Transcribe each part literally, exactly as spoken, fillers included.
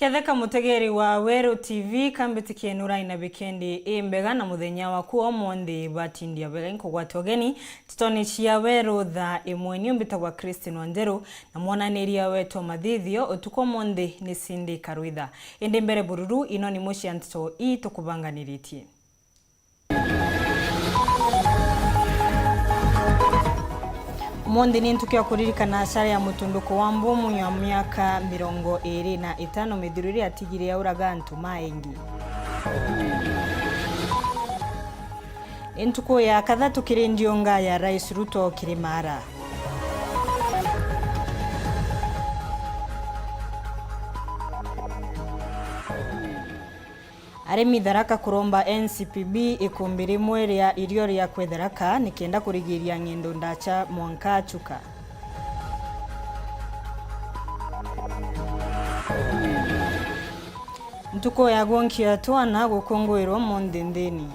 Ketheka mutegeri wa Weru T V, kambitikie nurai na wikendi imbega na muthenya waku wa umunthi batindia bega. Inkugwata ugeni ntitoni cia Weru thaa imwe. Niu mbitagwa Christine Wanjeru, na mwonaniria wetu wa mathithio utuku umunthi ni Cindy Karwitha. Indi mbere bururu, ino ni imwe cia nteto ii tukubanganiritie. Umunthi ni ntuku ya kuririkana acara ya mutunduko wa mbomu ya miaka mirongo iri na itano mithiru iria yatigire yauraga antu maingi. Ni ntuku ya kathatu kiri ndiunga ya Rais Ruto Kirimara. Arimi Tharaka kuromba N C P B ikumbi rimwe ria irio ria kwi Tharaka nikenda kurigiria ng'endo ndacha mwanka Chuka. Ntuku ya gwonkia twana gukunguirwa umunthi nthini.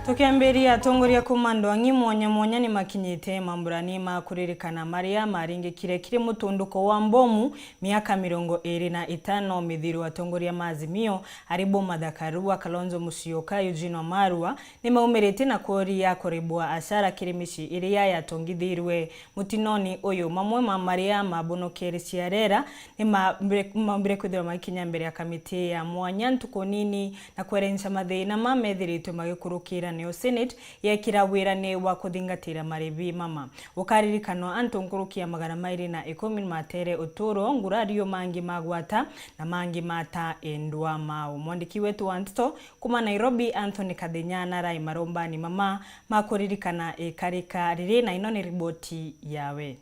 Tukiambiria, atongoria kuuma ndwang'i mwanya mwanya ni makinyite mamburani ma kuririkana maria maringikire kiri mutunduko wa mbomu miaka mirongo iri na itano mithiru. Atongoria ma Azimio, ari bo Martha Karua, Kalonzo Musyoka, Eugene Wamalwa, ni maumiritie na kuria kuribwa acara kiri micii iria yatongithirwe mutinoni uyu. Mamwe ma maria mabonokeririe arera ni mambire, mambire kwithirwa magikinya mbere ya kamiti ya mwanya ntuku nini na kwerenca mathina ma methiritwe magikurukira, niyo Senate yekira wirani wa kuthingatira maribi mama. Gukaririkanwa antu nkuruki ya magana mairi na ikumi ni matere uturo, ngurario mangi magwata na mangi mata endwa mao. Mwandiki wetu wa nteto kuuma Nairobi, Anthony Kathinya, narai marombani mama ma kuririkana ikarika riri, na ino ni riboti yawe.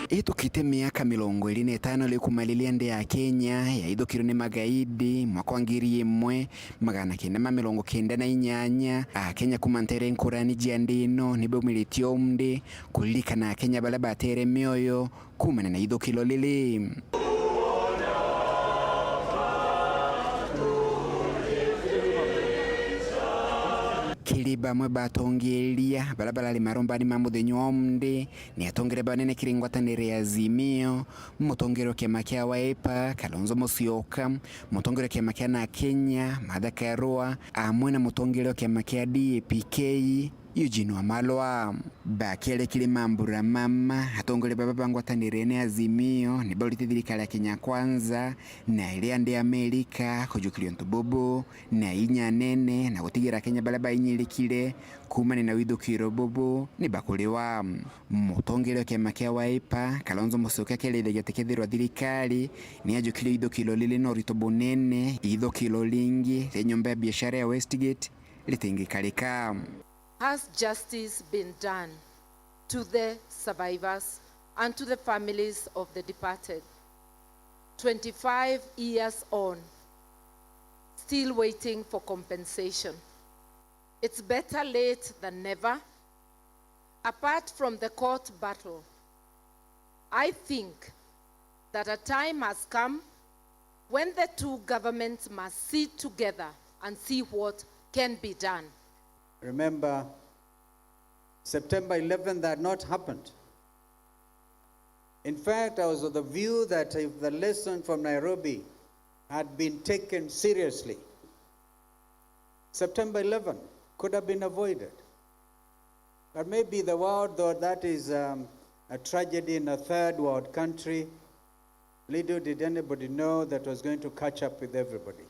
Itukite miaka mirongo iri na itano riu kuma riria nthi ya Kenya yaithukirwe ni magaidi mwaka wa ngiri imwe magana kenda ma mirongo kenda na inyanya, Akenya kuma ntere nkurani cia nthi ino ni baumiritie umthi kuririkana Akenya baria batere mioyo kumana na ithukiro riri. Kiri bamwe batongeria baria barari marombani ma muthenya wa umthi, ni atongeria banene kiri ngwataniro ya Azimio, mutongeria wa kiama kia Wiper, Kalonzo Musyoka, mutongeria wa kiama kia Na Kenya, Martha Karua, amwe na mutongeria wa kiama kia D A P K, Eugene Wamalwa. Bakiaria kiri mambura mama, atongoria baba ba ngwataniro ene Azimio ni baurite thirikari ya Kenya Kwanza na iria nthi Amerika kujukiria untu bubu na inya nene na gutigira Akenya baria bainyirikire kumania na withukiro bubu ni bakuriwa. Mutongeria wa kiama kia Wiper, Kalonzo Musyoka, akiarithagia ati kethirwa thirikari ni yajukirie ithukiro riri na urito bunene, ithukiro ringi ria nyomba ya biashara ya Westgate ritingikarika. Has justice been done to the survivors and to the families of the departed? Twenty-five years on, still waiting for compensation. It's better late than never. Apart from the court battle, I think that a time has come when the two governments must sit together and see what can be done. Remember, September eleventh had not happened. In fact, I was of the view that if the lesson from Nairobi had been taken seriously, September eleven could have been avoided. But maybe the world thought that is, um, a tragedy in a third world country. Little did anybody know that was going to catch up with everybody.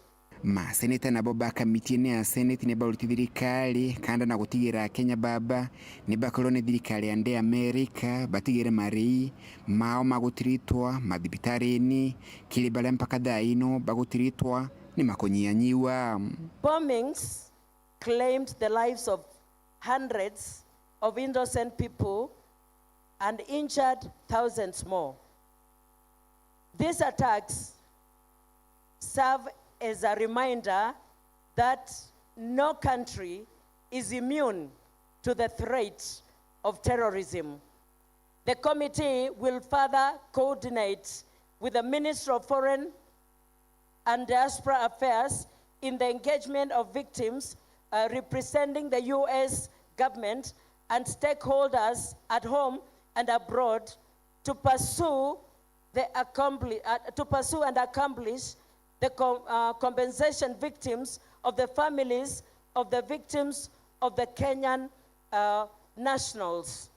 Maseneta nabo ba kamiti ene ya Senate ni baurite thirikari kanda na gutigira Akenya baba ni bakorwo ni thirikari ya nthi Amerika batigire marii mao magutiritwa mathibitarini kiri baria mpaka thaa ino bagutiritwa ni makunyianyiwa. Bombings claimed the lives of hundreds of innocent people and injured thousands more. These attacks serve as a reminder that no country is immune to the threat of terrorism. The committee will further coordinate with the Ministry of Foreign and Diaspora Affairs in the engagement of victims, uh, representing the U S government and stakeholders at home and abroad to pursue the accompli-, uh, to pursue and accomplish the com-, uh, compensation victims of the families of the victims of the Kenyan, uh, nationals.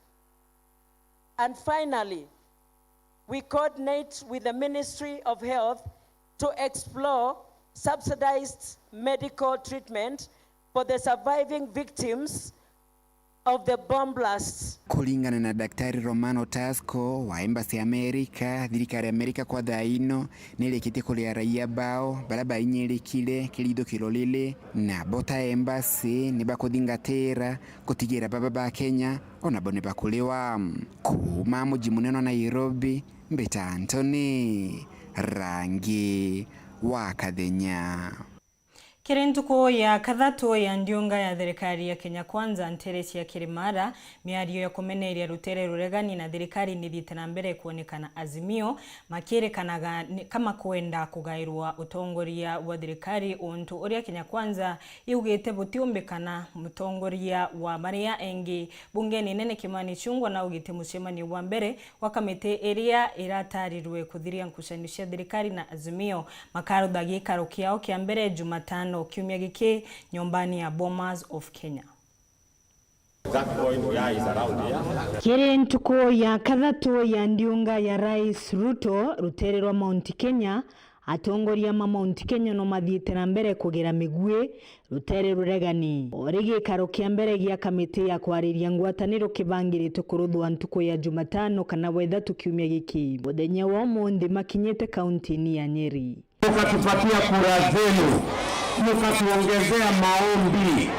And finally, we coordinate with the Ministry of Health to explore subsidized medical treatment for the surviving victims of the bomb blasts. Kuringana na Daktari Romano Tasco wa Embassy ya Amerika, thirikari ya Amerika kwa thaa ino nirikitie kuria raia bao baria bainyirikire kirithukiro riri, na bo ta embassy ni bakuthingatira gutigira baba ba Kenya ona bo ni bakuriwa. Kuuma muji munene wa Nairobi, mbita Anthony Rangi wa Kathenya. Kiri ntuku ya kathatu ya ndiunga ya thirikari ya Kenya Kwanza ntere cia Kirimara, miario ya kumeneria rutere ruregani na thirikari nithiite na mbere kwonekana Azimio, makirikanaga ni kama kwenda kugairwa utongoria wa thirikari, untu uria Kenya Kwanza iugite butiumbikana. Mutongoria wa baria engi bungeni nene Kimani Ichung'wah naugite mucemanio bwa mbere wa kamiti iria iratarirwe kuthiria ngucanio cia thirikari na Azimio makarutha gikaro kiao kia mbere Jumatano kiumia giki nyombani ya Bomas of Kenya. Kiri ntuku ya kathatu ya ndiunga ya Rais Ruto rutere rwa Mount Kenya, atongoria ma Mount Kenya no mathiite na mbere kugira migui rutere ruregani. Uri gikaro kia mbere gia kamiti ya kwariria ngwataniro kibangiritwe kuruthwa ntuku ya Jumatano kana wa ithatu kiumia giki. Muthenya wa umunthi makinyite kauntini ya Nyeri. Mukatupatia kura zenu, mukatuongezea maombi,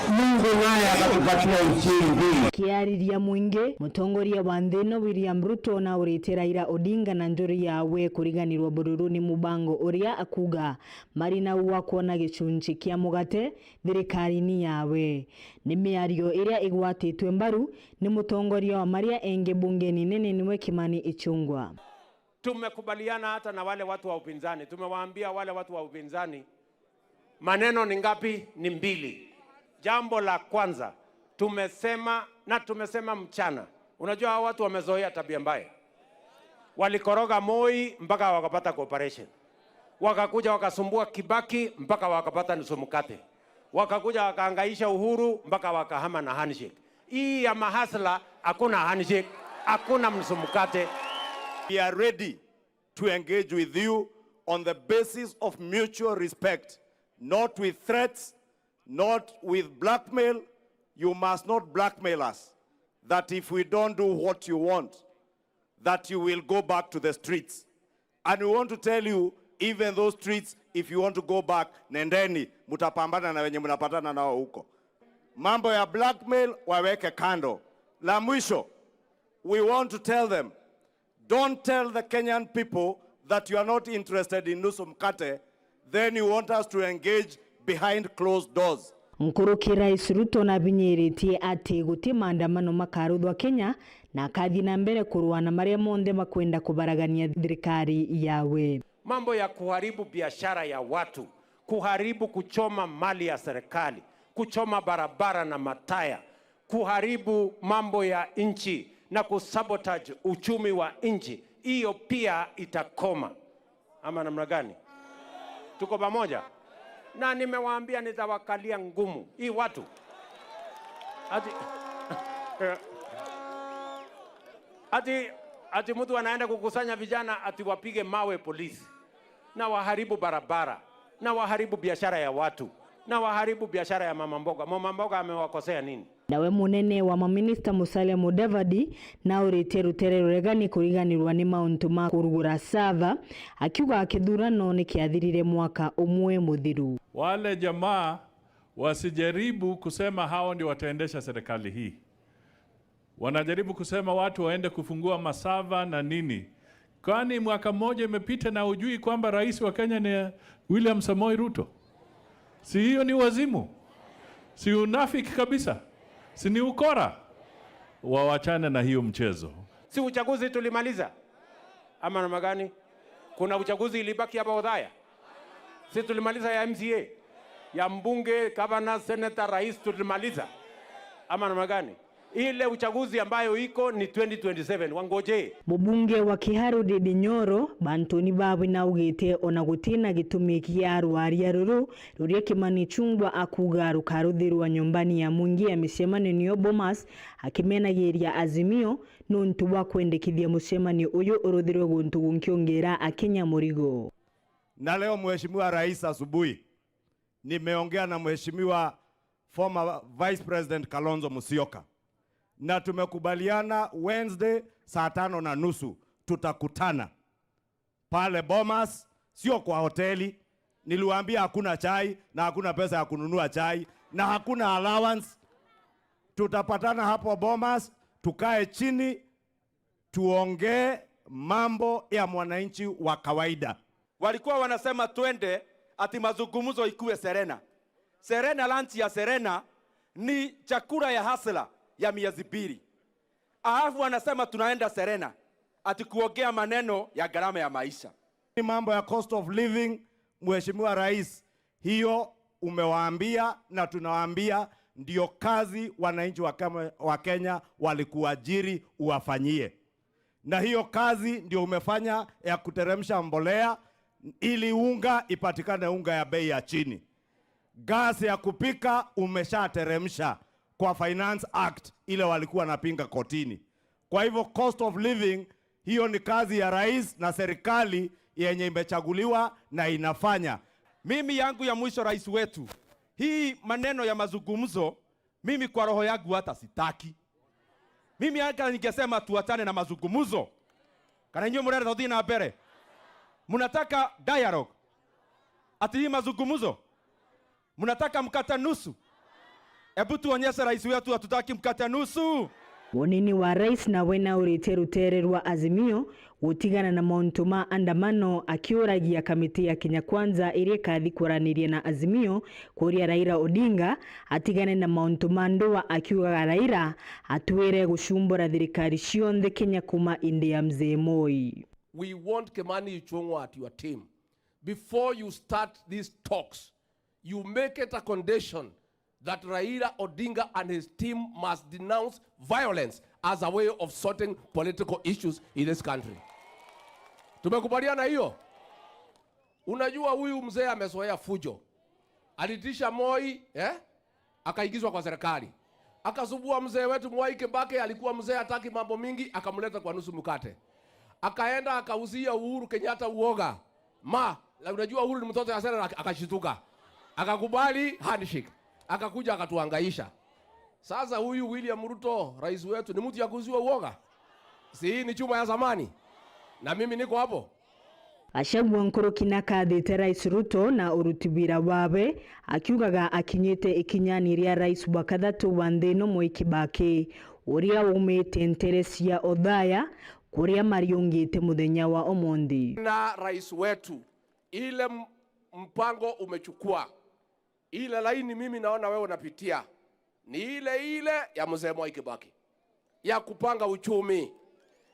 Mungu naye akatupatia ushindi. Akiariria mwingi, mutongoria wa nthi ino William Ruto naurite Raila Odinga na njuri yawe kuriganirwa bururu ni mubango uria akuuga mari nau wa kwona gicunci kia mugate thirikarini yawe. Ni miario iria igwatitwe mbaru ni mutongoria wa maria engi bungeni nene niwe Kimani Ichung'wah. Tumekubaliana hata na wale watu wa upinzani, tumewaambia wale watu wa upinzani, maneno ni ngapi? Ni mbili. Jambo la kwanza, tumesema, na tumesema mchana, unajua hao watu wamezoea tabia mbaya. Walikoroga Moi mpaka wakapata cooperation. Wakakuja wakasumbua Kibaki mpaka wakapata nusu mkate. Wakakuja wakahangaisha Uhuru mpaka wakahama na handshake. Hii ya mahasla, hakuna handshake, hakuna nusu mkate. We are ready to engage with you on the basis of mutual respect, not with threats, not with blackmail. You must not blackmail us that if we don't do what you want, that you will go back to the streets. And we want to tell you, even those streets, if you want to go back, nendeni, mutapambana na wenye mnapatana nao huko. Mambo ya blackmail waweke kando. La mwisho, we want to tell them, don't tell the Kenyan people that you are not interested in nusu mkate, then you want us to engage behind closed doors. Nkuruki Rais Ruto nabinyiritie ati guti maandamano makaruthwa Kenya, na akathi na mbere kurua na maria monthe makwenda kubaragania thirikari yawe. Mambo ya kuharibu biashara ya watu, kuharibu, kuchoma mali ya serikali, kuchoma barabara na mataya, kuharibu mambo ya nchi na kusabotage uchumi wa nchi, hiyo pia itakoma. Ama namna gani? Tuko pamoja? Na nimewaambia nitawakalia ngumu hii watu. Ati, ati, ati mtu anaenda kukusanya vijana ati wapige mawe polisi na waharibu barabara na waharibu biashara ya watu na waharibu biashara ya mama mboga. Mama mboga amewakosea nini? Nawe munene wa maminista Musalia Mudavadi nauritie rutere ruregani kuriganirwa ni mauntu ma kurugura sava, akiuga kithurano ni kiathirire mwaka umwe muthiru. Wale jamaa wasijaribu kusema hao ndio wataendesha serikali hii. Wanajaribu kusema watu waende kufungua masava na nini. Kwani mwaka mmoja imepita na hujui kwamba rais wa Kenya ni William Samoei Ruto? Si hiyo ni wazimu? Si unafiki kabisa? Si ni ukora? Wawachane na hiyo mchezo. Si uchaguzi tulimaliza? Ama namna gani? Kuna uchaguzi ilibaki hapa Othaya? Si tulimaliza ya M C A? Ya mbunge, gavana, senator, rais tulimaliza? Ama namna gani? Ile uchaguzi ambayo iko ni twenty twenty-seven, wangoje. Mubunge wa Kiharu Ndindi Nyoro, Anthony Babu, naugite ona gutina gitumi kia rwaria ruru ruria Kimani Ichung'wah akuuga rukaruthirwa nyumbani ya Mwingi ya micemanio niyo Bomas, akimenagiria Azimio nuntu bwa kwendekithia mucemanio uyu uruthirwe guntu gungi ungiira Akenya murigo. Na leo, Mheshimiwa Rais, asubuhi nimeongea na Mheshimiwa former Vice President Kalonzo Musyoka, na tumekubaliana Wednesday saa tano na nusu tutakutana pale Bomas, sio kwa hoteli. Niliwaambia hakuna chai na hakuna pesa ya kununua chai na hakuna allowance. Tutapatana hapo Bomas, tukae chini, tuongee mambo ya mwananchi wa kawaida. Walikuwa wanasema twende ati mazungumzo ikuwe Serena. Serena, lunch ya Serena ni chakula ya hustler ya miezi mbili. Alafu wanasema tunaenda Serena ati kuongea maneno ya gharama ya maisha. Ni mambo ya cost of living, Mheshimiwa Rais, hiyo umewaambia na tunawaambia ndio kazi wananchi wa Kenya, wa Kenya walikuajiri uwafanyie. Na hiyo kazi ndio umefanya ya kuteremsha mbolea ili unga ipatikane, unga ya bei ya chini. Gas ya kupika umeshateremsha kwa Finance Act ile walikuwa wanapinga kotini. Kwa hivyo cost of living, hiyo ni kazi ya rais na serikali yenye imechaguliwa na inafanya. Mimi yangu ya mwisho, rais wetu, hii maneno ya mazungumzo, mimi kwa roho yangu hata sitaki. Mimi hata ningesema tuachane na mazungumzo. Kana inyuĩ mũrenda tũthiĩ na mbere? Mnataka dialogue? Ati hii mazungumzo? Mnataka mkate nusu? Ebu tuonyeshe rais wetu hatutaki mkate nusu. Munini wa rais nawe nauritie rutere rwa Azimio gutigana na mauntu ma andamano, akiuragia kamiti ya Kenya Kwanza iria ikathi kwaraniria na Azimio kuria Raila Odinga atigane na mauntu ma ndua, akiugaga Raila atwire gucumbura thirikari cionthe Kenya kuma indi ya Mzee Moi. We want Kimani Ichung'wah at your team. Before you start these talks, you make it a condition that Raila Odinga and his team must denounce violence as a way of sorting political issues in this country. Tumekubaliana hiyo? Unajua huyu mzee amezoea fujo. Alitisha Moi, eh? Akaingizwa kwa serikali. Akasumbua mzee wetu Mwai Kibaki, alikuwa mzee hataki mambo mingi, akamleta kwa nusu mkate. Akaenda akauzia Uhuru Kenyatta uoga. Ma, la, unajua Uhuru ni mtoto ya Serena, ak-, akashituka. Akakubali handshake. Akakuja akatuhangaisha. Sasa huyu William Ruto, rais wetu, ni mtu ya kuuziwa uoga? Si hii ni chuma ya zamani? Na mimi niko hapo. Gachagua nkuruki nakathite Rais Ruto na uruti wira wawe, akiugaga akinyite ikinyani ria rais wa kathatu wa nthi ino Mwai Kibaki, uria umite ntere cia Othaya, kuria mariungite muthenya wa umunthi. Na rais wetu, ile m-, mpango umechukua, ile laini mimi naona wewe unapitia ni ile ile ya mzee Mwai Kibaki, ya kupanga uchumi.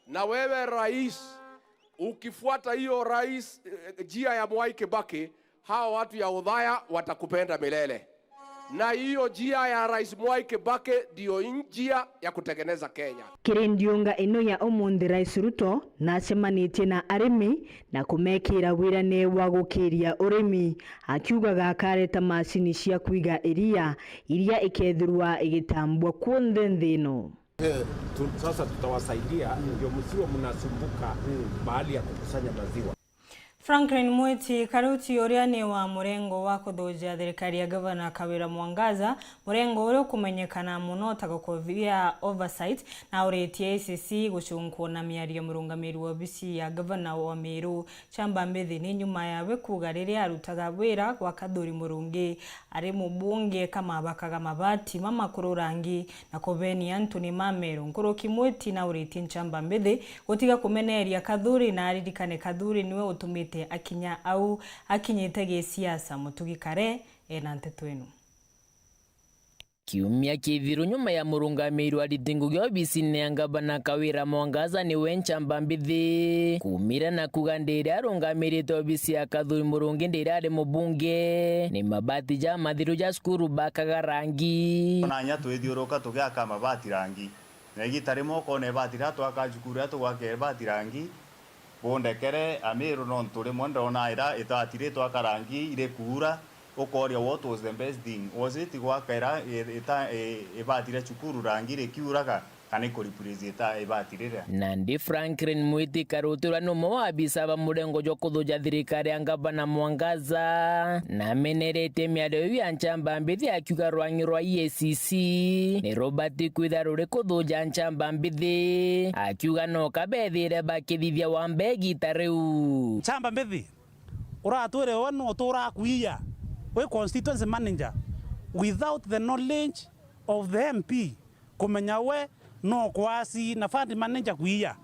Na wewe rais, ukifuata hiyo rais, eh, njia ya Mwai Kibaki, hao watu ya Othaya watakupenda milele. Na hiyo njia ya rais Mwai Kibaki ndio njia ya kutengeneza Kenya. Kiri ndiunga ino ya umunthi, Rais Ruto nacemanitie na arimi na kumekira wirane wa gukiria urimi, akiugaga akareta macini cia kwiga iria, iria ikethirwa igitambua kuonthe nthi ino. Eh, tu-, sasa tutawasaidia, ndio msiwe mnasumbuka mahali ya kukusanya maziwa. Franklin Mwiti Karuti, uria ni wa murengo wa kuthuja thirikari ya Gavana Kawira Mwangaza, murengo uria ukumenyekana muno ta Gokobia Oversight, na uritie A I C C gucunkuna miario murungamiri wa obisi ya Gavana wa Meru, Chamba Mbithi, ni nyuma yawe kuuga riria arutaga wira gwa Kathuri Murungi ari mubunge, kamabakaga mabati mamakururangi na kubeni antu ni mameru. Nkuruki Mwiti nauritie Nchamba Mbithi gutiga kumeneria Kathuri na aririkane Kathuri niwe utumite akinya au akinyite gisiasa. Mutugi Kare ena nteto ino. Kiumia kithiru nyuma ya murungamiri wa ariti ngugi obisine ya ngavana Kawira Mwangaza niwe nchamba mbithi kuumira na kuuga ndiria arungamirite obisi ya Kathuri Murungi ndiria ari mubunge, ni mabati ja mathiru ja cukuru bakaga rangi. Ona nya twithiuruka tugiaka mabati rangi. Na igita rimwe ukona ibati riria twaka cukuru, riria tugwaka ibati rangi, bundekere Amiru, nontu rimwe ndona ira ibati ritwaka rangi irikuura, ukoria, what was the best thing? Was it gwaka ira i-, ita-, i-, ibati ria cukuru rangi rikiuraga, kana ikureplace ita-, ibati riria? Nandi Franklin Mwiti Karutura ni umwe wa abisa ba murengo jwa kuthuja thirikari ya ngavana Mwangaza, nameneretie miario iu ya nchamba mbithi akiuga rwang'i rwa E A C C ni rubati kwithira ruri kuthuja nchamba mbithi, akiuga no kabethire bakithithia wamba igita riu. Nchamba mbithi, uratwire we no uturaa kwiya wi constituency manager without the knowledge of the M P, kumenya we no kwasi na fund manager kwiya.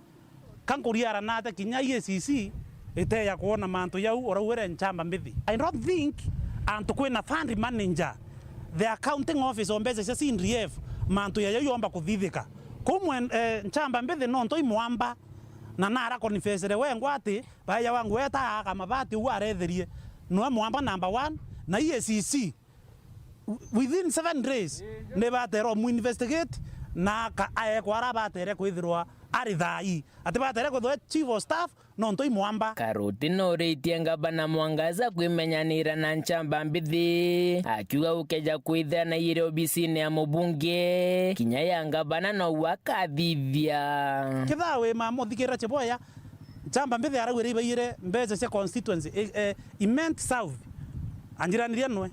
Ka nkuriara nate kinya E A C C iteya kwona mantu jau uraugire nchamba mbithi. I don't think antu kwina fund manager, the accounting office o mbeca cia C D F, mantu ya jau yomba kuthithika. Kou mwen-, eh, nchamba mbithi nontu i mwamba, na nara confessere wengwa ati baeja wangu weta aaka mabati uu aretherie, nwe mwamba number one, na E A C C within seven days ni batere omu investigate, na ka-, aekwa ara batere kwithirwa ari thaai, ati batere kwithirwa chief of staff, nontu i mwamba. Karuti nuritie ngavana Mwangaza kwimenyanira na nchamba mbithi, akiuga ukeja kwithira na iiri obisine ya mubunge, kinya ya ngavana nou akathithia. Kethaa wi mama uthikirira Cheboya, nchamba mbithi arauire ibaiyire mbeca cia constituency, e, e, Imenti South. Anjiranirie nwe.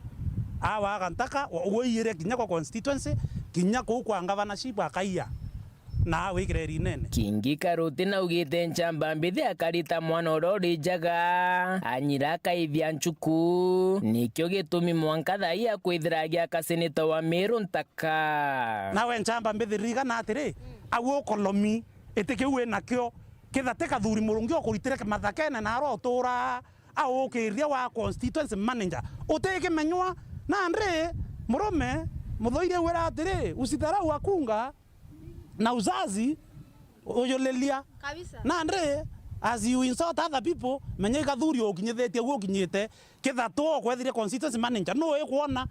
Awa agantaka, wa-, uguo iyire kinya kwa constituency, kinya kuu kwa governorship akaiya. Na awikire rinene. Kingi Karuti naugite nchamba mbithi akarita mwana uria urijaga, anyira akaithia nchuku. Nikio gitumi mwanka thaai akwithira agiaka seneta wa Meru ntaka. Nawe nchamba mbithi ririkana atiri, au ukolomi, iti kiu winakio, kitha ti Kathuri Murungi ukuritire mathakene na aria uturaa, aukiriria wa constituency manager. Utikimenywa, nandi murume muthoire wira atiri, usidharau akunga na uzazi uyulilia. Kabisa. Nandi, as you insult other people, menya i Kathuri ukinyithitie guo ukinyite. Kithatu ukwethirie constituency manager, nu ikwona?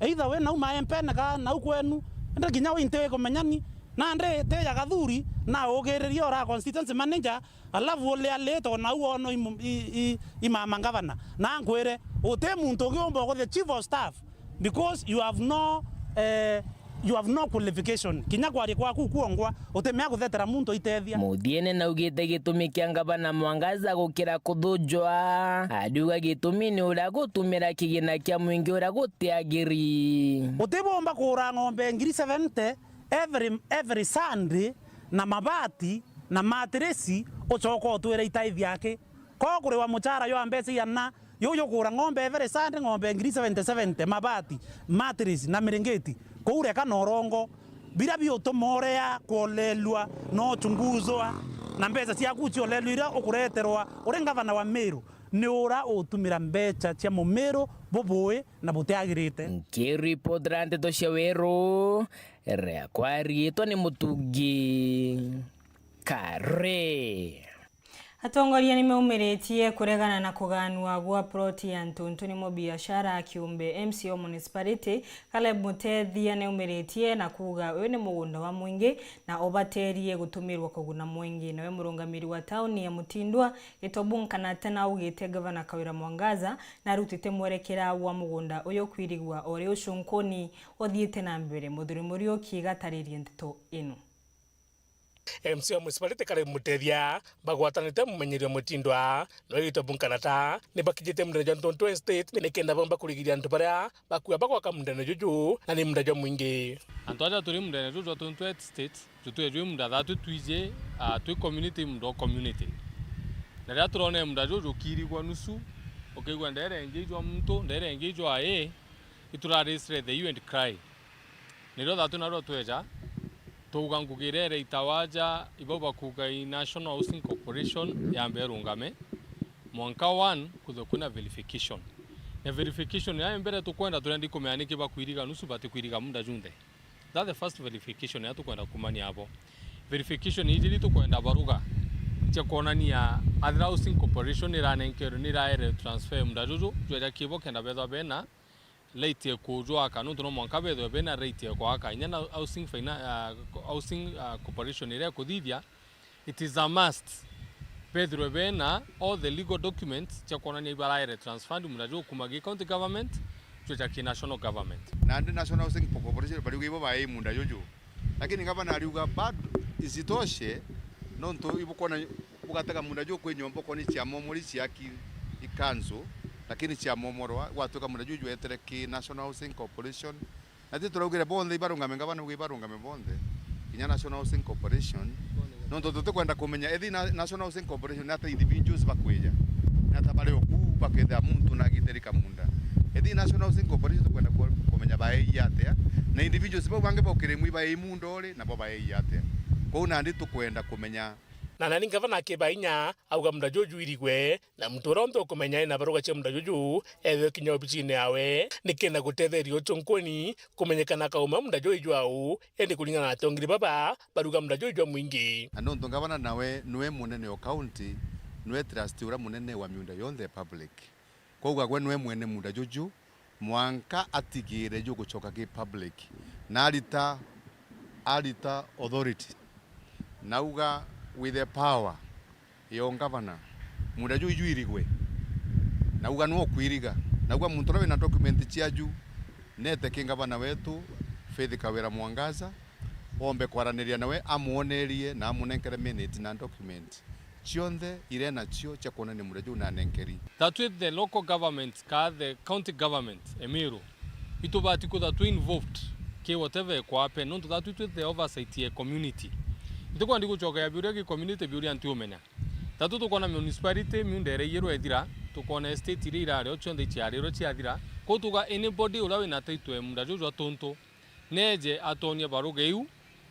Either wi nau maempene ka nau kwenu, indi kinya wi nti ikumenyani. Nandi ti ya Kathuri, na ugiririe ura constituency manager, alafu ulialite o nau wono i mu-, i, i, i mama ngavana. Na nkwire, uti muntu ungi umba ukuthia chief of staff, because you have no, eh, you have no qualification. Kinya kwaria kwaku kwongwa, utimea kuthetera muntu aitethia. Muthiene naugite gitumi kia ngavana Mwangaza gukira kuthujwa, ariuga gitumi ni uria gutumira kigina kia mwingi uria gutiagiri. Utibomba kura ng'ombe ngiri seventy every, every Sunday na mabati na matirisi, ucoka utwire itaithi aki. Ko kuriwa muchara jwa mbeca iana, Yu jukura ng'ombe every Sunday, ng'ombe ngiri seventy, seventy, mabati, mattress na mirengeti, kuu reka na urongo, biria biutuma urea kwolelua na uchunguzwa, na mbeca ciaku ciolelua iria ukureterwa uri ngavana wa Meru, ni ura utumira mbeca cia mumiru bubui na butiagirite. Nkiripotera nteto cia Weru, riakwa riitwa ni Mutungi Kare. Atongoria nimeumiritie kuregana na kuganua gwa ploti ya Ntuntu ni mubiashara kiumbe. M C A wa municipality, Caleb Mutethia, neumiritie na kuuga uyu ni mugunda wa mwingi na ubaterie gutumirwa kuguna mwingi. Nawe murungamiri wa tauni ya Mutindwa, Gitobu Nkanata, naugite Gavana Kawira Mwangaza narutite mwerekera wa mugunda uyu kwirigwa uri ucunkuni uthiite na mbere. Muthuri Muriuki gataririe nteto ino. M C A wa municipality Caleb Mutethia bagwatanite mumenyeria wa Mutindwa, noe Gitobu Nkanata, ni bakijite mundene jwa Ntuntu Estate nikenda bomba kurigiria antu baria bakua bagwaka mundene juju, na ni munda jwa mwingi. Antu aja turi mundene juju jwa Ntuntu Estate, jutue jwi munda thaa twi twiji, ah, twi community, munda o community. Na riria turone munda juju jukirigwa nusu, ukaigua ndere ingi ijwa muntu, ndere ingi ijwa ii, ituraricire the hue and cry. Nirio thatu nario tweja, twauga ngugi iria iraitawa aja, ibau bakuuga i National Housing Corporation yambe irungame, mwanka one kuthwe kwina verification. Na verification ya mbere tukwenda turendi kumenya niki bakwiriga nusu batikwiriga muunda junthe. That's the first verification ya tukwenda kumania abo. Verification iji ri tukwenda baruga cia kwonania Athira Housing Corporation niranenkerwe, niraere transfer muunda juju, jweja kibo kenda bethwa bena right ya kujwaka, nontu no mwanka bethwe bena right ya kwaka. Inya na Housing Fina-, ah, Housing, ah, Corporation iria ikuthithia, it is a must bethirwe bena all the legal documents cia kwonania ibaraere transferred muunda juju kuma gi county government jweja ki national government. Nandi National Housing Corporation bariuga ibo baei muunda juju. Lakini ngavana ariuga bado isitoshe, nontu ibukwona bugatega muunda juju kwi nyomba ukwona cia momori cia ki-, i council, lakini cia momorwa gwatuika muunda juju jwetere ki National Housing Corporation. Na ti turaugire bonthe ibarungame, ngavana auga ibarungame bonthe, kinya National Housing Corporation. Nontu tutikwenda kumenya ethi na-, National Housing Corporation ni ata individuals bakwija, ni ata bari oku bakethira muntu na agiteri kamunda. Ethi National Housing Corporation tukwenda ku-, kumenya baei atia, na individuals bau bangi baukire imwe ibaei munda uri, nabo baei atia. Kwou nandi tukwenda kumenya. Na nani ngavana akiba inya, auga muunda juju jwirigwe, na muntu uria unthe ukumenya ena baruga cia muunda juju, ethwe kinya obicine yawe, nikenda gutetheria utunkuni kumenyekana kauma muunda juju jwau, indi kuringana na atongeri baba, baruga muunda juju jwa mwingi. Na nontu ngavana nawe niwe munene o county, niwe trustee uria munene wa miunda yonthe ya public. Kwou gwe niwe mwene muunda juju, mwanka atigire jugucoka ki public. Na arita, arita authority. Nauga with the power ya ungavana, muunda juju jwirigwe. Nauga niwe ukwiriga. Nauga muntu uria wina document ciaju, nete ki ngavana wetu, Faith Kawira Mwangaza, ombe kwaraniria nawe, amwonerie na amunenkere minute na document cionthe iria enacio cia kwonania muunda juju nanenkeri. That way the local government ka the county government, Emiru, itubati kwithirwa twi involved ki whatever ikwa happen, nontu that way twi the oversight ya community. Itikwenda gucokea biuria ki community biuria ntiumenya. That way tukwona municipality miunda iria iyirwe ithira, tukwona estate iria irari o cionthe iciarirwe ciathira. Kwou tuga anybody uria wina title ya muunda juju jwa tuntu, neje atonie baruga iu,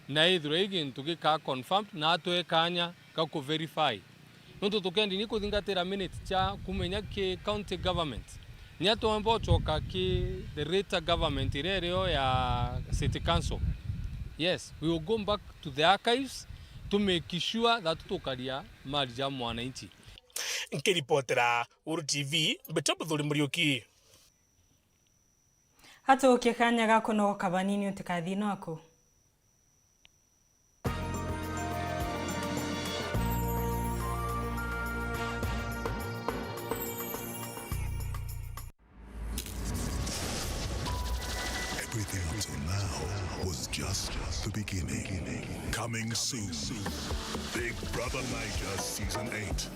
na ithirwe i gintu gika confirmed, na atwe kanya ga ku verify. Nontu tukendi ni kuthingatira minutes cia kumenya ki county government, ni atwomba ucoka ki the later government iria irio ya city council. Yes, we will go back to the archives to make sure that tukaria mali ja mwananchi. Nkiripotera Uru T V, mbitwa Buthuri Muriuki. Atuukie kanya ga kunogoka banini utikathii naku. Everything up till now was just the beginning. Coming soon, Big Brother Niger Season eight.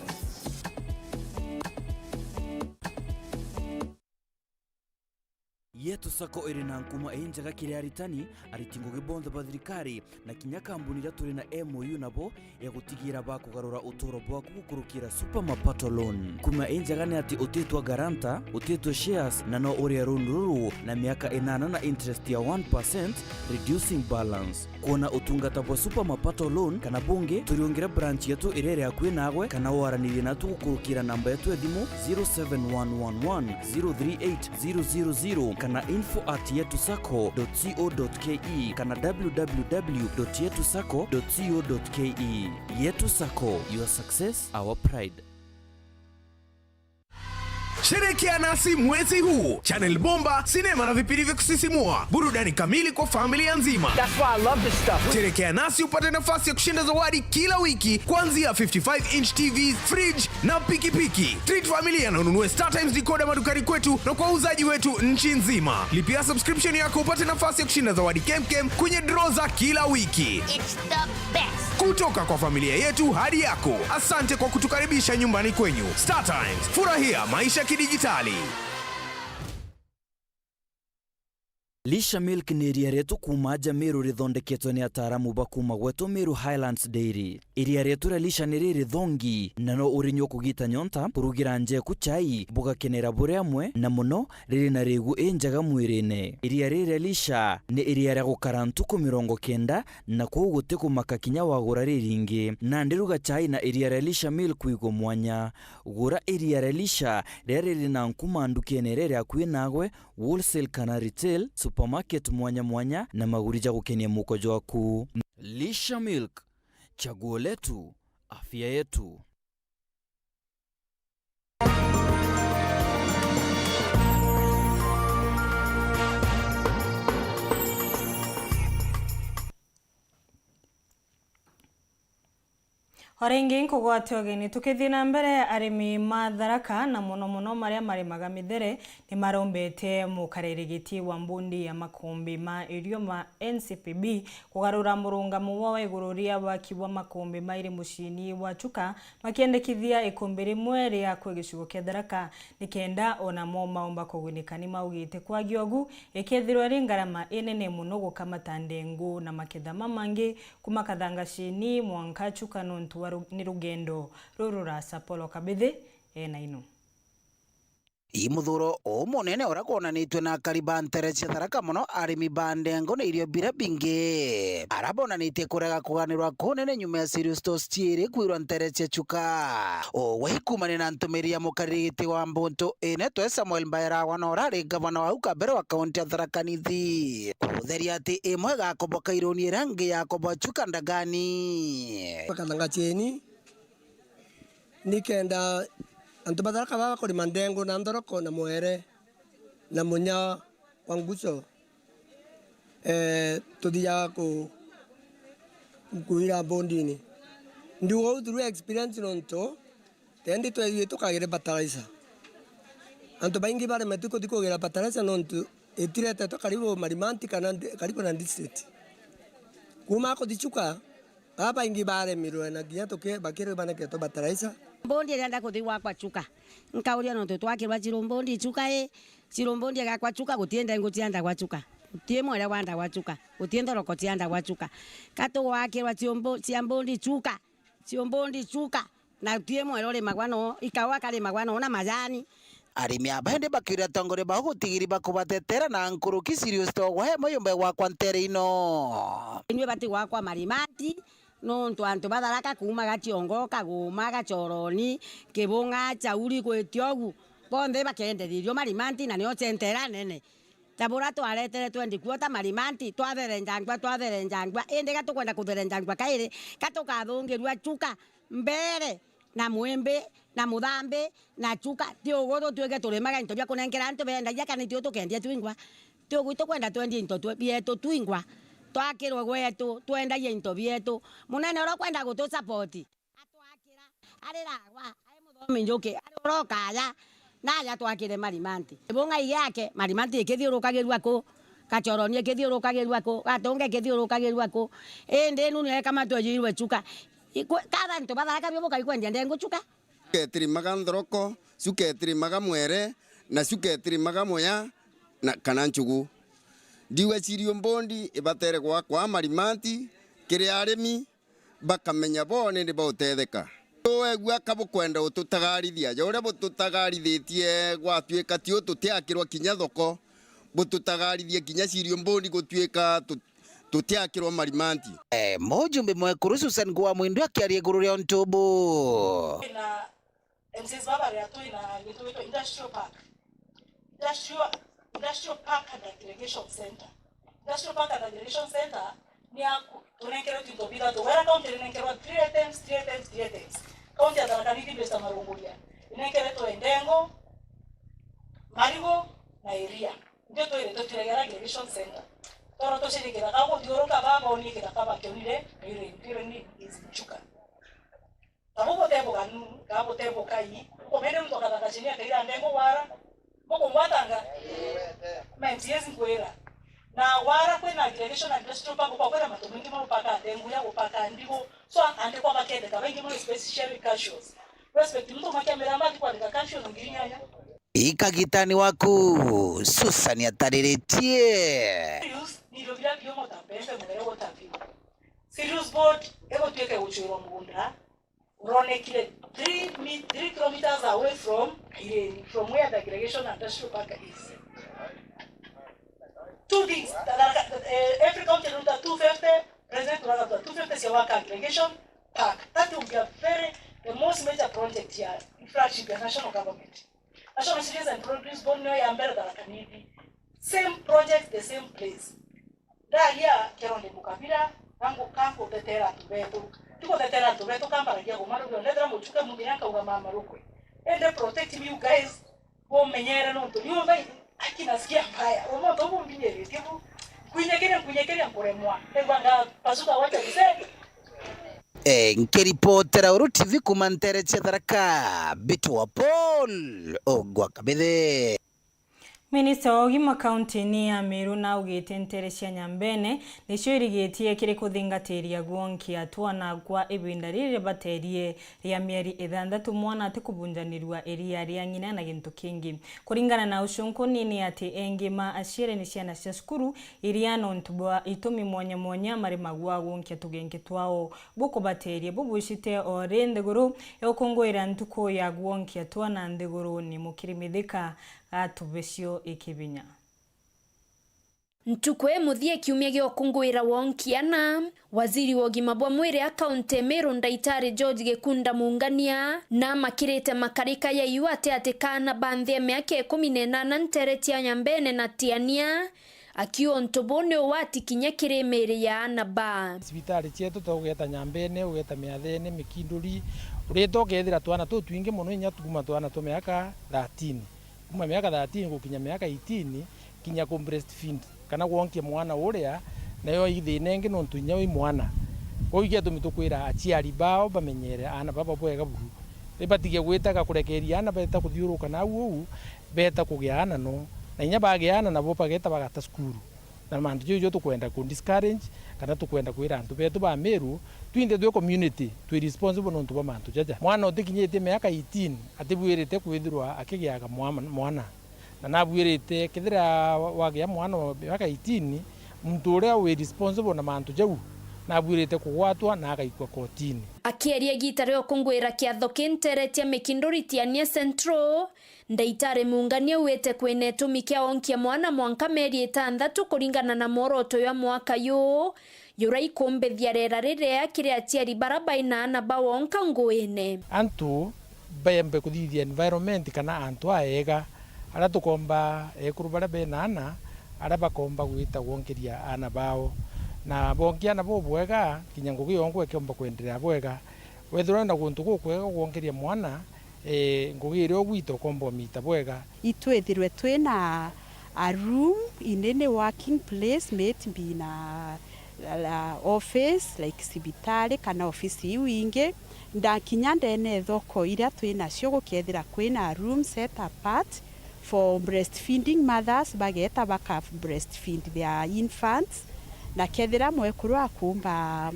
Yetu Sacco iri na nkuma injega kiri aritani, ariti ngugi bonthe ba thirikari, na kinya kambuni iria turi na M O U nabo ya gutigira bakugarura uturo bwaku gukurukira Super Mapato Loan. Nkuma injega ni ati utitwa guarantor, utitwa shares, na no urie loan ruru na miaka inana na interest ya one percent, reducing balance. Kwona utungata bwa Super Mapato Loan kana bungi, turiungire branch yetu iria iri akui naagwe, kana waranirie natu gukurukira namba yetu ya thimu zero seven one one one zero three eight zero zero zero kana info at yetu sacco dot co dot K E kana w w w dot yetu sacco dot co dot K E. Yetu Sacco, your success, our pride. Sherekea nasi mwezi huu. Channel bomba, sinema na vipindi vya kusisimua. Burudani kamili kwa familia nzima. That's why I love this stuff. Sherekea nasi upate nafasi ya kushinda zawadi kila wiki, kuanzia fifty-five inch T V, fridge na pikipiki. Treat familia na ununue StarTimes decoder madukani kwetu na kwa wauzaji wetu nchi nzima. Lipia subscription yako upate nafasi ya kushinda zawadi kemkem kwenye draw za kila wiki. It's the best. Kutoka kwa familia yetu hadi yako, asante kwa kutukaribisha nyumbani kwenyu. StarTimes, furahia maisha kidijitali. Lisha Milk ni iria rietu kuuma aja Meru rithondeketwe ni ataaramu ba kuuma gwetu Meru Highlands Dairy. Iria rietu ria Lisha ni riri thongi, na no urinyua kugita nyonta, kurugira nja eku chai, bugakenera buri amwe, na mono riri na rigu injega mwirine. Iria riri ria Lisha ni iria ria gukara ntuku mirongo kenda, na kwou guti kumaka kinya wagura riringi. Nandi ruga chai na iria ria Lisha Milk wigwe mwanya. Gura iria ria Lisha riria riri na nkuma ndukene iria iri akui nagwe, wholesale kana retail, supermarket mwanya mwanya, na maguri ja gukenia muko jwaku. Lisha Milk, chaguo letu, afya yetu. O ringi nkugwate ugeni. Tukithii na mbere, arimi ma Tharaka, na mono mono maria marimaga mithere, ni marombete mukariri giti wa mbundi ya makumbi ma irio ma N C P B kugarura murungamo wao iguru ria waki bwa makumbi mairi muciini wa Chuka, makiendekithia ikumbi rimwe riakwe gicigo kia Tharaka, nikenda onamo maumba kugunika. Ni maugite kwagia ugu, ikethirwa iri ngarama inene mono gukamata ndengu na maketha mamangi kuma Kathangacini mwanka Chuka nontu wa ru-, ni rugendo rururaca. Paul Kabithi ena ino. Ii muthuro umunene uria gwonanitue na akari ba ntere cia Tharaka, mono arimi ba ndengu na irio biria bingi, aria bonanitie kurega kuganirwa kunene nyuma ya cereal stores ciiri kwirwa ntere cia Chuka. Ugwe ikumania na ntumiriri ya mukariri giti wa mbuntu ine twe Samuel Mbaeragwa na uria ari ngavana wa au kabere wa kaunti ya Tharaka Nithi, kutheria ati imwe igakoboka iruni iria ingi yakoboa Chuka ndagani. Kathangacini, nikenda antu ba Tharaka baba kurima ndengu na nthoroko na mwere na munya wa nguco, eh, tuthiaga ku-, kuira mbundini. Ndiuga uu through experience nontu tendi twethire tukagire fertilizer. Antu baingi baremetwe kuthi kugira fertilizer nontu itiretetwe karibu Marimanti kana ndi-, karibu na district. Kuma kuthi Chuka, babaingi baremirwe na kinya tuki-, bakiri baneketwe fertilizer. Mbundi irienda kuthi gwakwa Chuka, nkauria nontu twakirwa cirumbundi Chuka i, cirumbundi igakwa Chuka, guti ndengu ciandagwa Chuka, guti mwere wandagwa Chuka, guti nthoroko ciandagwa Chuka. Ka tugwakirwa ciumbu-, cia mbundi Chuka, ciumbundi Chuka, na guti mwere urimagwa no, ikaua karimagwa no na majani. Arimi aba indi bakiuria atongoria bao gutigiri bakubatetera na nkuruki cereal store ugwe imwe yumbe gwakwa ntere ino. Inywe bati gwakwa Marimanti, nontu antu ba Tharaka kuuma Gaciongo, Kaguma, Gachoroni, Kibung'a, Chauri, gwitia ugu, bonthe bakenderirio Marimanti, na nio centre iria nene. Ta buria twaretere twendi kuota Marimanti, twatherenjangua, twatherenjangua, indi ga tukwenda kutherenjangua kairi, ga tukathungirua Chuka, Mbere, na Mwimbi, na Muthambi, na Chuka, ti ugu tutwike turimaga into bia kunenkera antu bendagia, kana itio tukendia twingwa? Ti ugu itukwenda twendie into twe-, bietu twingwa, twakirwe gwetu, twendagia into bietu. Munene uria ukwenda gutu support, atwakira, ari ragwa, ari muthomi njuki, ari uria ukaya, naja twakire Marimanti. Ibung'a igiake, Marimanti ikithiurukagirua ku, Gachoroni ikithiurukagirua ku, Gatunga ikithiurukagirua ku, indi nuni ekamatwe ejirwe Chuka. Ikwe-, kaba antu ba Tharaka bio bukai kwendia ndengu Chuka? Chuka itirimaga nthoroko, Chuka itirimaga mwere, na Chuka itirimaga muya, na, kana nchugu. Ndiuga cirio mbondi ibatere gwakwa Marimanti kiri arimi bakamenya bo nindi bautetheka. Twegua ka bukwenda ututagarithia, ja uria bututagarithitie gwatuika ti ututiakirwa kinya thoko, bututagarithie kinya cirio mbondi gutuika tu-, tutiakirwa Marimanti. Eh, mujumbe mwekuru Susan Kuwa Mwindu akiaria iguru ria untu bu. Twina M C As baba ria twina gintu gitwa industrial park. Industrial, industrial park and aggregation center. Industrial park and aggregation center ni ya ku-, tunenkeretwe into bithatu. Wera county rinenkerwa three items, three items, three items. County ya Tharaka Nithi based on marunguria. Inenkeretwe ndengo, marigu, na iria. Ndio twirite turegera aggregation center. Toro tuciri kithaka guthiuruka baba oni kithaka bakionire, iri, iri ni izichuka. Nabo butebuganu, kana butebukai, ukumenya muntu akathaka chini akaira ndengu wara, mukungwatanga? Ma M C As nkwira. Na wara kwina aggregation and industrial park, ukakwira matu maingi ma gupaka ndengu ya gupaka ndigu. So, andikwa bakendeka baingi mono, especially cashews. Respect, muntu makiamira mati kwandika cashew na ngiri inyanya. Ikagitani waku, Susan atariritie. Serious, ni irio biria biumo ta mbembe, mugere, water view. Serious board, igutwika igucwirwa mugunda, uronekire three mi-, three kilometers away from Kaireni, from where the aggregation and industrial park is. Two things, that, that, that, eh, every county ruta two fifty, president ruta two fifty cia waka aggregation park. That will be a very, the most major project ya flagship ya national government. National Cereals and Produce Board niyo ya mbere Tharaka Nithi. Same project, the same place. Ndaria kero ndi mukabira, kangu, kangu tetera antu betu. Tiko tetera antu betu, kambaragia gumarugia, ndetera muchuke muthira nkauga mama rukwe. Ende protect me, you guys. Bumenyere nontu niu mbai aki nasikia mbaya. Umuntu ubu mbinyiritie bu. Nkuinyikiria, nkuinyikiria nkuremwa. Nigua ngapasuka wote mzee. E, nkiripotera Uru T V kuma ntere cia Tharaka, Bitu wa Paul Ogwa Kabithe. Minista wa ugima kaunti-ini ya Meru naugite ntere cia Nyambene nicio irigitie kiri kuthingatiria gwonkia twana kwa ibinda riri ribaterie ria mieri ithanthatu mwana atikubunjanirua iria ria ng'ina na gintu kingi. Kuringana na ucio nkunini ati engi ma aciari ni ciana cia cukuru iria nontu bwa itumi mwanya mwanya maremagwa gwonkia tugenke twao. Bukubateria bubwicite o ri nthiguru iukunguira ntuku ya gwonkia twana nthiguruni. Mukiri Mithika atubecio ikibinya. Ntuku imuthia kiumia gia ukunguira wonkiana, waziri wa ugima bwa mwiri a kaunti Meru Ndaitari George Gikunda Mungania namakirite makarika ya iu ati ati kaana ba nthi ya miaka ikumi na inana ntere cia Nyambene na Tiania, akiuga untu buu ni ugwati kinya kiri miiri ya aana ba. Cibitari cietu ta ugeta Nyambene, ugeta Miathene, Mikinduri, urita ukethira twana tutwingi mono, inya kuma twana twa miaka thirteen, kuma miaka thirteen gukinya miaka eighteen, kinya ku breastfeed kana gwonkia mwana uria, nayo i thina ingi nontu inya wi mwana. Kwou igetumi tukwira aciari bao bamenyere aana baba bwega buru. Ibatige gwitaga kurekeria aana beta kuthiuruka nau uu, beta kugia aana no. Na inya bagia aana nabo bageta bagata cukuru. Na mantu jau jo tukwenda ku discourage, kana tukwenda kwira antu betu ba Meru, twinthe twi community, twi responsible nontu bwa mantu jaja. Mwana utikinyitie miaka eighteen, atibwirite kwithirwa akigiaga mwa-, mwana. Na nabuirite, kethira wa-, wagia mwana wa miaka eighteen, muntu uria wi responsible na mantu jau, nabuirite kugwatwa na agaikua kotini. Akieria igita ria ukunguira kiatho ki ntere cia Mikinduri Tiania Central, Ndaitari Mungania augite kwina itumi kia onkia mwana mwanka mieri itanthatu kuringana na mworoto jwa mwaka juu, jura ikumbithia rera riria kiri aciari bara baina aana ba wonka nguine. Antu baembe kuthithia environment kana antu aega, aria tukomba ekuru baria bena aana, aria bakomba gwita gwonkeria aana bao. Na bonkia aana bobwega, kinya ngugi yongwa ikiomba kwenderea bwega. Wethirwa wina guntu gukwega gwonkeria mwana, eh, ngugi iria ugwita ukomba umita bwega. Itwithirwe twina a room inene, working place, maybe na, na office, like cibitari kana ofisi iu ingi. Ndakinya ndene thoko iria twinacio, gukethira kwina a room set apart for breastfeeding mothers, bageta baka breastfeed their infants. Na kethira mwekuru akumba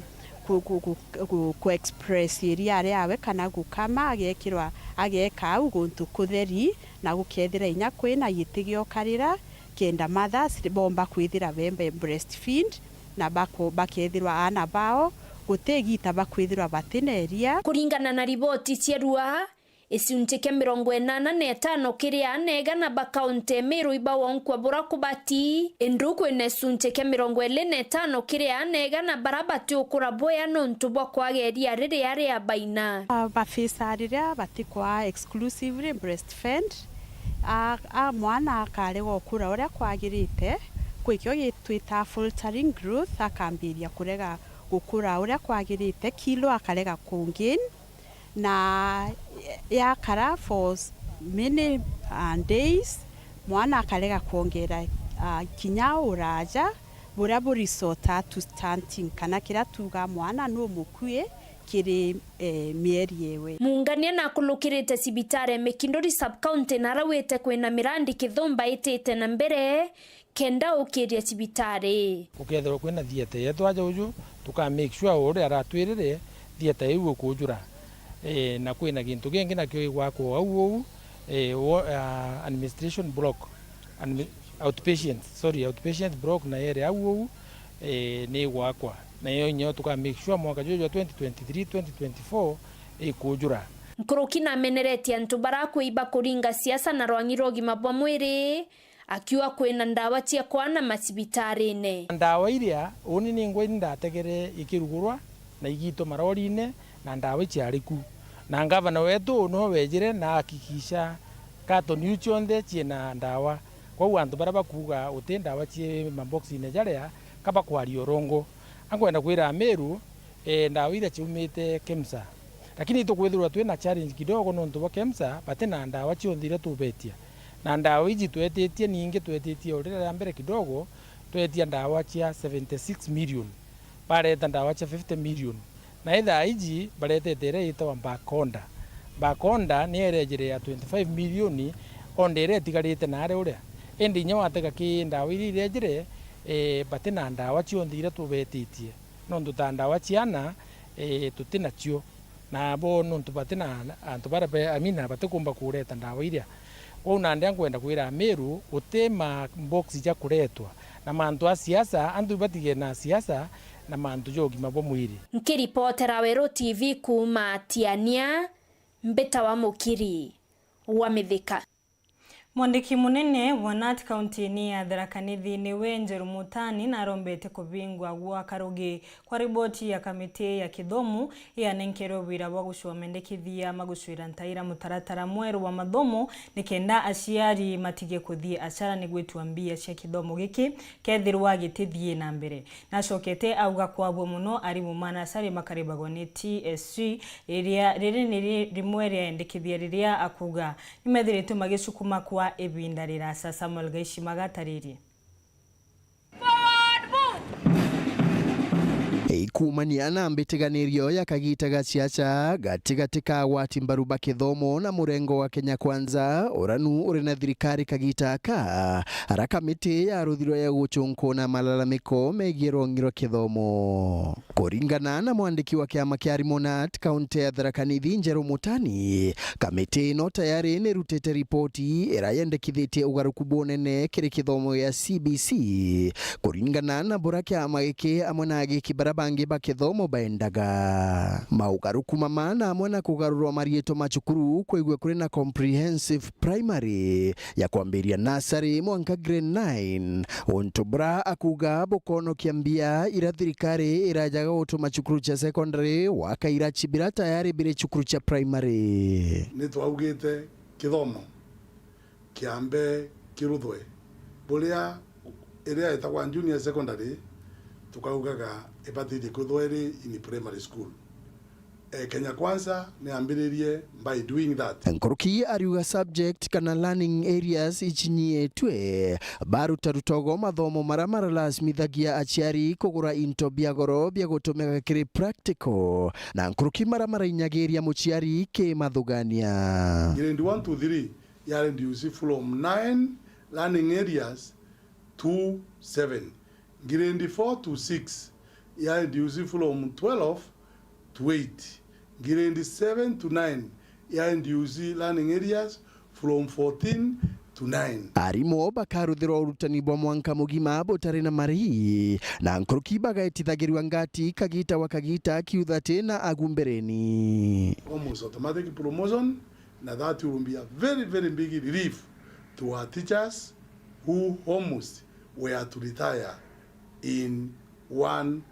ku, ku, ku, ku, ku express iria riawe kana gukama, agekirwa, ageka au guntu kutheri, na gukethira inya kwina giti gia ukarira, kenda mothers bomba kwithira bembe breastfeed, na bako-, bakethirwa aana bao guti igita bakwithirwa batina iria. Kuringana na riboti cia rua, gicunci kia mirongo inana na itano kiri aana igana ba kaunti ya Meru ibawonkwa bura kubati, indi kwina gicunci kia mirongo iri na itano kiri aana igana bara batiukura bwea nontu bwa kwaga iria riria riabaina. A, bafisa riria batikwaa exclusively breastfed, a, a mwana akarega ukura uria kwagirite, kwi kio gitwita faltering growth, akambiria kurega gukura uria kwagirite, kilo akarega ku gain, na yakara for s-, many, uh, days, mwana akarega kwongera, uh, kinya uraja buria bu resort to stunting, kana kiria tuga mwana numukui kiri, eh, mieri ewe. Mungania nakulukirite cibitari ya Mikinduri sub-county na araugite kwina mirandi kithumba itite na mbere, kenda ukiria cibitari. Gukethirwa kwina theatre yetu aja uju, tuka make sure uria aratwirire theatre iu ikujura. Ee, na kwina gintu kingi nakio gigwakwa au uu, Eh, wo-, ah, administration block, admi-, outpatient, sorry, outpatient block na yere au ou, eh, ni gwakwa. Na yo nyo tuka make sure mwaka juju jwa twenty twenty-three, twenty twenty-four ikujura. Nkuruki nameneretie antu bara kwiba kuringa siasa na rwang'i rwa ugima bwa mwiri, akiuga kwina ndawa cia kwana macibitarine. Ndawa iria uni ni ngwa ini ndategere ikirugurwa na igiitwa marorine, na ndawa iciari ku. Na ngavana wetu no wejire na akikisha katoni iu cionthe ciina ndawa. Kwou antu baria bakuuga uti ndawa cii maboxine jaria, ka bakwaria urongo. Ankwenda kwira Amiru, eh, ndawa iria ciumite KEMSA. Lakini tukwithirwa twina challenge kidogo nontu bwa KEMSA bati na ndawa cionthe iria tubetia. Na ndawa iji twetitie, ningi twetitie o riria ria mbere kidogo, twetia ndawa cia seventy six million. Bareta ndawa cia fifty million. Na ithaa iji baretete iria yitawa Bakonda. Bakonda ni irejire ya twenty-five million, onde iria itigarite naari uria. Indi inya watega ki ndawa iria irejire, eh, bati na ndawa cionthe iria tubetitie. Nontu ta ndawa ciana, eh, tuti nacio. Na bo nontu bati na antu baria be-, amina batikumba kureta ndawa iria. Kwou nandi nkwenda kwira Amiru, guti ma box ja kuretwa. Na mantu a siasa, antu batige na siasa na mantu ja ugima bwa mwiri. Nkiripotera Weru T V kuuma Tiania, mbita wa Mukiri wa Mithika. Mwandiki munene wa nat kauntiini ya Tharaka Nithi niwe Njeru Mutani narombete kubingwa gwa karugi kwa riboti ya kamiti ya kithomo yanenkerwe wira bwa gucua mendekithia ma gucwira ntaira mutaratara mweru wa mathomo, nikenda aciari matige kuthii acara ni gwitua mbia cia kithomo giki kethirwa gitithii na mbere. Nacokete auga kwabua mono arimu ma nasari makaribagwa ni T S C, riria riri ni ri-, rimwe ria endekithia riria akuuga nimethiritwe magicukuma kwa ibinda rirasa. Samuel Gaishima agataririe. Ikumania na mbitiganirio ya kagita ga ciaca gatigati ka agwati mbaru ba kithomo na murengo wa Kenya Kwanza, uranu uri na thirikari kagita aka, ara kamiti ya ruthiro ya gucunkuna malalamiko megie rwong'i rwa kithomo. Kuringana na mwandiki wa kiama kia arimu nat kaunti ya Tharaka Nithi, Njeru Mutani, kamiti ino tayari ni irutite ripoti ira yendekithitie ugaruku bunene kiri kithomo gia C B C, kuringana na bura kiama giki amwe na agiki bara bangi ba kithomo baendaga. Maugaruku mama na amwe na kugarurwa mariitwa ma cukuru kwigwe kuri na comprehensive primary ya kwambiria nasari mwanka grade nine, untu bura akuuga bukonokia mbia ira thirikari irajaga gutuma cukuru cia secondary waka iraci bira tayari biri cukuru cia primary. Ni twaugite kithomo kiambe kiruthwe, buria iria itagwa junior secondary, tukaugaga ibatitie kwithwa iri in primary school. Eh, Kenya Kwanza ni ambiririe by doing that. Nkuruki ariuga subject kana learning areas icinyiitwe, barutaruta ugo mathomo mara maralazimithagia aciari kugura into bia goro bia gutumika kiri practical, na nkuruki mara marainyagiria muciari kimathugania. Grade one to three ya reduce from nine learning areas to seven. Grade four to six ya reduce from twelve to eight. Grade seven to nine ya reduce learning areas from fourteen to nine. Arimu bakaruthirwa urutani bwa mwanka mugima butari na marihi, na nkuruki bagaitithagirua ngati kagita wa kagita kiuthati na agu mbereni. Almost automatic promotion, na that will be a very, very big relief to our teachers who almost were to retire in one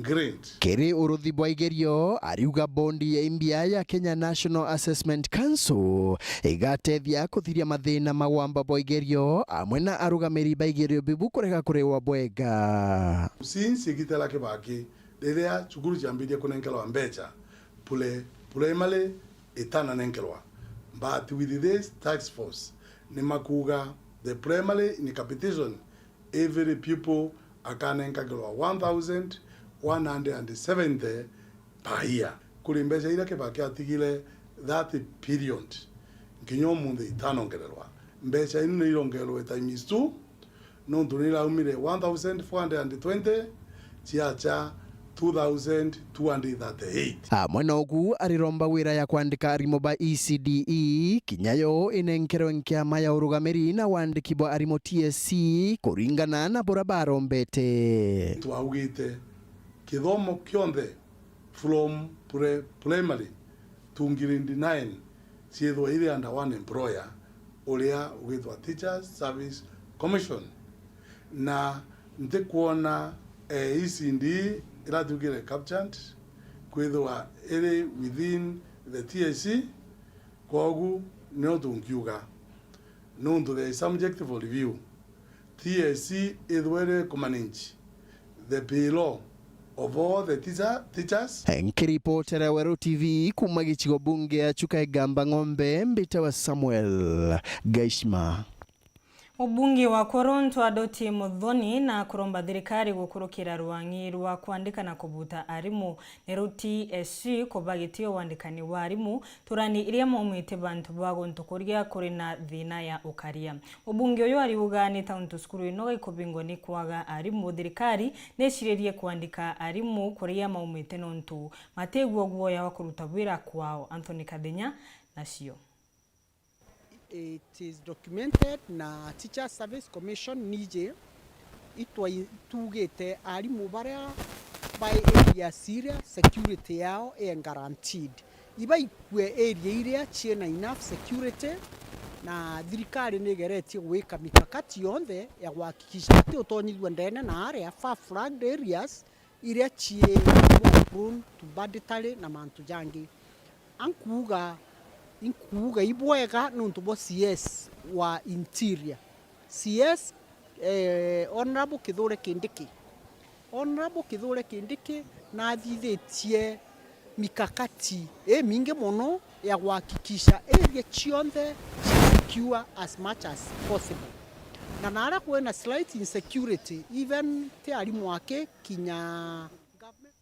grade. Kiri uruthi bwa igerio, ariuga bondi ya imbia ya Kenya National Assessment Council igatethia kuthiria mathina ma wamba bwa igerio amwe na arugamiri ba igerio bibu kurega kuriwa bwega. Since Kitera Kibaki, riria cukuru ciambirie kunenkerwa mbeca, pule-, primary itananenkerwa. But with this task force, ni makuuga the primary in capitation, every pupil akanenkagirwa one thousand one hundred and seventy per year. Kuri mbeca iria Kibaki atigire that period, nginya umunthi itanongererwa. Mbeca inu ni irongererwe times two, nontu ni iraumire one thousand four hundred and twenty ciacha two thousand two hundred thirty-eight. Amwe nogu ariromba wira ya kwandika arimu ba E C D E, kinya yo inenkerwe nkiama ya urugamiri na wandiki bwa arimu T S C kuringana na bura barombete. Twaugite kithomo kionthe from pre-, primary to grade nine ciithwa iri under one employer uria ugwitwa Teachers Service Commission, na ntikwona, eh, E C D E iratuikire captured kwithwa iri within the T S C. Kwogu nio tungiuga, nuntu there is subject for review, T S C ithwere kumanage the payroll of all the teacher, teachers. Nkiripotera Weru T V kuma gicigo bunge ya Chuka Igamba Ng'ombe, mbitawa Samuel Gaishima. Mubunge wa Kworonto Adoti Muthoni na kuromba thirikari gukurukira rwang'i rwa kwandika na kubuta arimu, neru T S C, kuba gitio wandikani wa arimu turani iria maumite bantu ba guntu kuria kuri na thina ya ukaria. Mubunge uyu ariuga ni tauntu cukuru ino gaikubingwa ni kwaga arimu, thirikari nicirerie kwandika arimu kuria maumite nontu matigua guoya wa kuruta wira kwao. Anthony Kathenya nacio. It is documented na Teachers Service Commission nije itwa-, itugite arimu baria bai areas iria security yao i guaranteed. Ibaikue area iria ciina enough security, na thirikari nigeretie gwika mikakati yonthe ya kuhakikisha ati utonyithua ndene na aria far-flung areas iria cii more prone to banditry na mantu jangi. Ankuuga, inkuuga ibwega nontu bwa C S wa Interior. C S, eh, Honourable Kithure Kindiki. Honourable Kithure Kindiki nathithitie mikakati imingi mono ya kuhakikisha area cionthe ci secure as much as possible. Na naria kwina slight insecurity, even ti arimu aki, kinya government.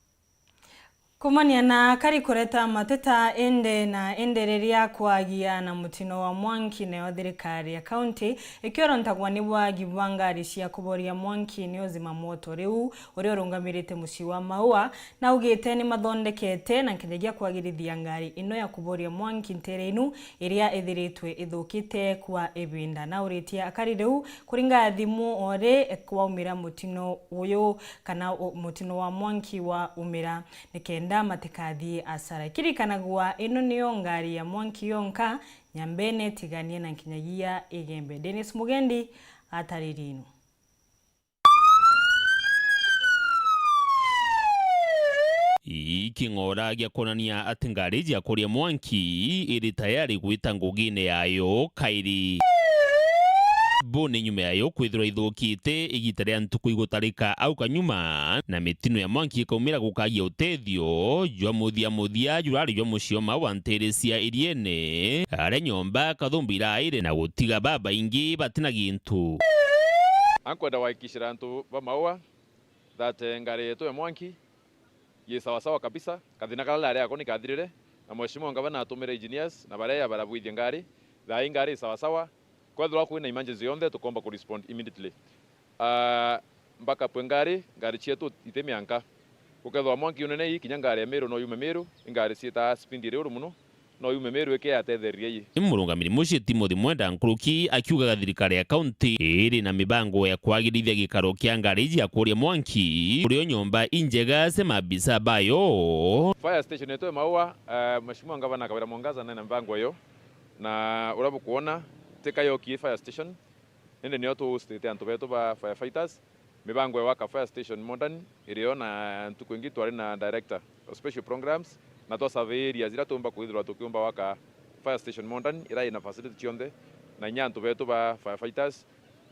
Kumania na akari kureta mateta indi na endereria kwagia na mutino wa mwanki, nayo thirikari ya kaunti ikiorontagwa ni wagi bwa ngari cia kuboria mwanki ni uzima moto riu uria urungamirite mucii wa Maua, na ugite ni mathondekete na nkinyagia kwagirithia ngari ino ya kuboria mwanki ntere inu iria ithiritwe ithukite kwa ibinda. Na uritie akari riu kuringa thimu ori kwaumira mutino uyu kana u-, mutino wa mwanki wa umira, nikenda matikathii asara. Ikirikanagwa ino niyo ngari ya mwanki yonka Nyambene, Tigania na nkinyagia Igembe. Dennis Mugendi atariri inu. Ii king'ora gia kwonania ati ngari ya kuria mwanki iri tayari gwita ngugine yayo kairi. Buni nyuma yayo kwithirwa ithukite igita ria ntuku igutarika au kanyuma, na mitino ya mwanki ikaumira gukagia utethio jwa muthia muthia jurari jwa mucii wa Maua ntere cia Iriene, aria nyomba kathumbi iraire na gutiga babaingi batina gintu. Ankwenda gwakikishira antu ba Maua that, eh, ngari yetu ya mwanki yi sawasawa kabisa. Kathina karia rari ako nikathirire, na Mheshimiwa Ngavana atumire engineers na baria barabwithia ngari. Thaa ii ngari i sawasawa. Kwethirwa kwina emergency yonthe, tukomba ku respond immediately. Ah, backup ya ngari, ngari cietu iti mianka. Gukethirwa mwanki unene ii, kinya ngari ya Meru no yume Meru, i ngari ciitaa speed iri iguru mono. No yume Meru ikiatetheria ii. Ni murungamiri mucii Timothy Mwenda Nkuruki akiugaga thirikari ya kaunti iri na mibango ya kwagirithia gikaro kia ngari iji ya kuria mwanki, kurio nyomba injega cia maabisa bayo. Fire station yetu ya Maua, eh, Mheshimiwa Ngavana Kawira Mwangaza nena mibango iyo, na uria bukwona, tika yokie fire station, indi nio tu hostite antu betu ba firefighters. Mibango ya gwaka fire station modern iri o, na ntuku ingi twari na director of special programs, na twa survey areas iria tuumba kwithirwa tukiumba gwaka fire station modern iria ina facility cionthe, na inya antu betu ba firefighters,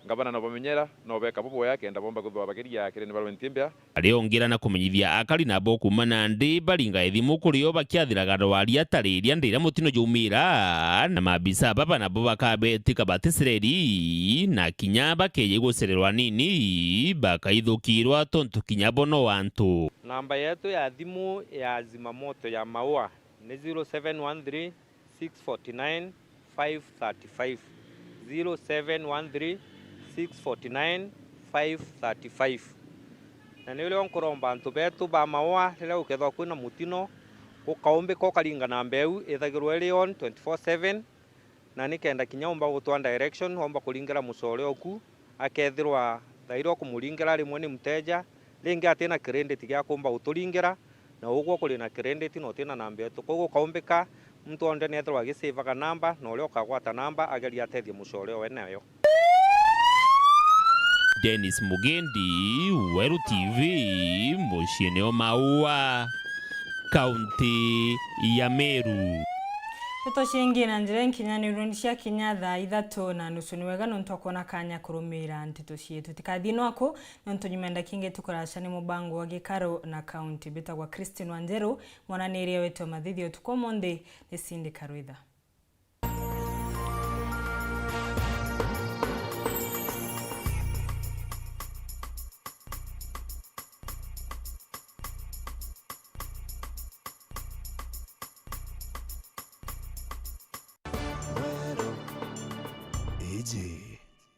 ngavana no bamenyera, no beka buboya kenda bomba kwithirwa bakiria kiri environment imbea. Ariongera na kumenyithia akari nabo kuuma nandi baringa ithimu kuri o bakiathiraga rwaria ta riria ndiria mutino jaumira, na maabisa baba nabo bakabetika baticireri, na kinya bakeeja gucererwa nini, bakaithukirwa tontu kinya bo no antu. Namba yetu ya thimu ya zimamoto ya Maua ni zero seven one three, six forty nine, five thirty five, zero seven one three, six forty nine, five thirty five. Na nîrîo nkuromba antû beetû ba Maua, rîrîa gûkeethîrwa kwîna mûtino, gûkaumbîka ûkaringa namba îîu îthagîrwe îrî on twenty-four seven, na nîkenda kinya ûmba gûtwaa direction, ûmba kûringîra mûcore ûku, akeethîrwa thairîa ûkûmûringîra rîmwe nî mteja, rîngî atî na credit gîa kûûmba gûtûringîra, na ûgwe ûkûrî na credit na ûtî na namba yeetû. Kwou gûkaumbîka, muntû wonthe nî eethîrwa agîsîvaga namba, na ûrîa ûkagwata namba agerie ateethie mûcore owe nayo. Dennis Mugendi, Weru T V, muciî nîo Maua, kaunti ya Meru. Nteto cingî na njîra înkinyanîru nî ciakinya thaa ithatû na nusu. Nî wega nîûntû wa kwona kaanya kûrûmîîra nteto cieetû. Tîkathii nwaku, nîûntû nyuma ya ndakika ingî tûkûraca nî mûbango wa gîkarû na kaunti. Mbîtagwa Christine Wanjerû, mwananîîria weetû wa mathithio ûtukû ûmûnthî nî Cindy Karwitha. Iji